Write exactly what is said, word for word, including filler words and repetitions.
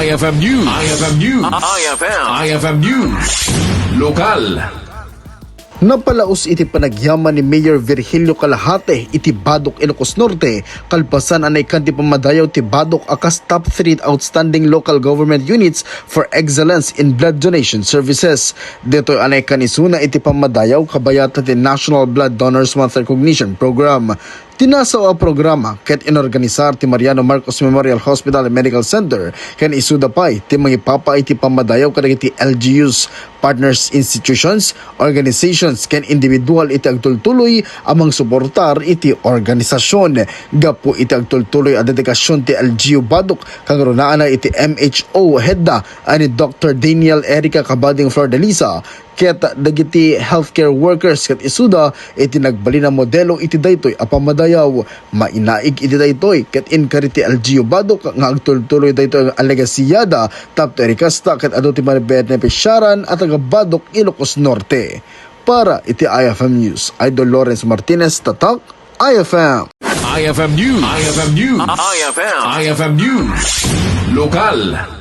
I F M News. I F M News. I F M. I F M News. Lokal. Napalaus iti panagyaman ni Mayor Virgilio Calahate iti Badoc, Ilocos Norte, kalpasan a naikkan ti pammadayaw ti Badoc a kas top three outstanding local government units for excellence in blood donation services. Ditoy a naikkan isuna iti pammadayaw kabayatan ti National Blood Donors Month Recognition Program. Ti nasaw a programa ket inorganisar ti Mariano Marcos Memorial Hospital and Medical Center ken isuda pay ti mangipapa iti pammadayaw kadagiti L G Us, partners institutions, organizations ken individual iti agtultuloy a mangsuportar iti organisasyon. Gapu iti agtultuloy a dedikasyon ti L G U Badoc, kangrunaanna iti M H O headda a ni Doctor Daniel Erica Cabading Flordeliza, ket dagiti healthcare workers ket isuda iti nagbalin a modelo iti daytoy a pammadayaw. Mainaig iti daytoy ket inkari ti L G U Badoc nga agtultuloy daytoy a legasiyada tapno irikasta ket adu ti mabenepisiaran a taga Badoc, Ilocos Norte. Para iti I F M News, Idol Lawrence Martinez, Tatak, I F M. I F M News. I F M News. I F M. I F M News. Lokal.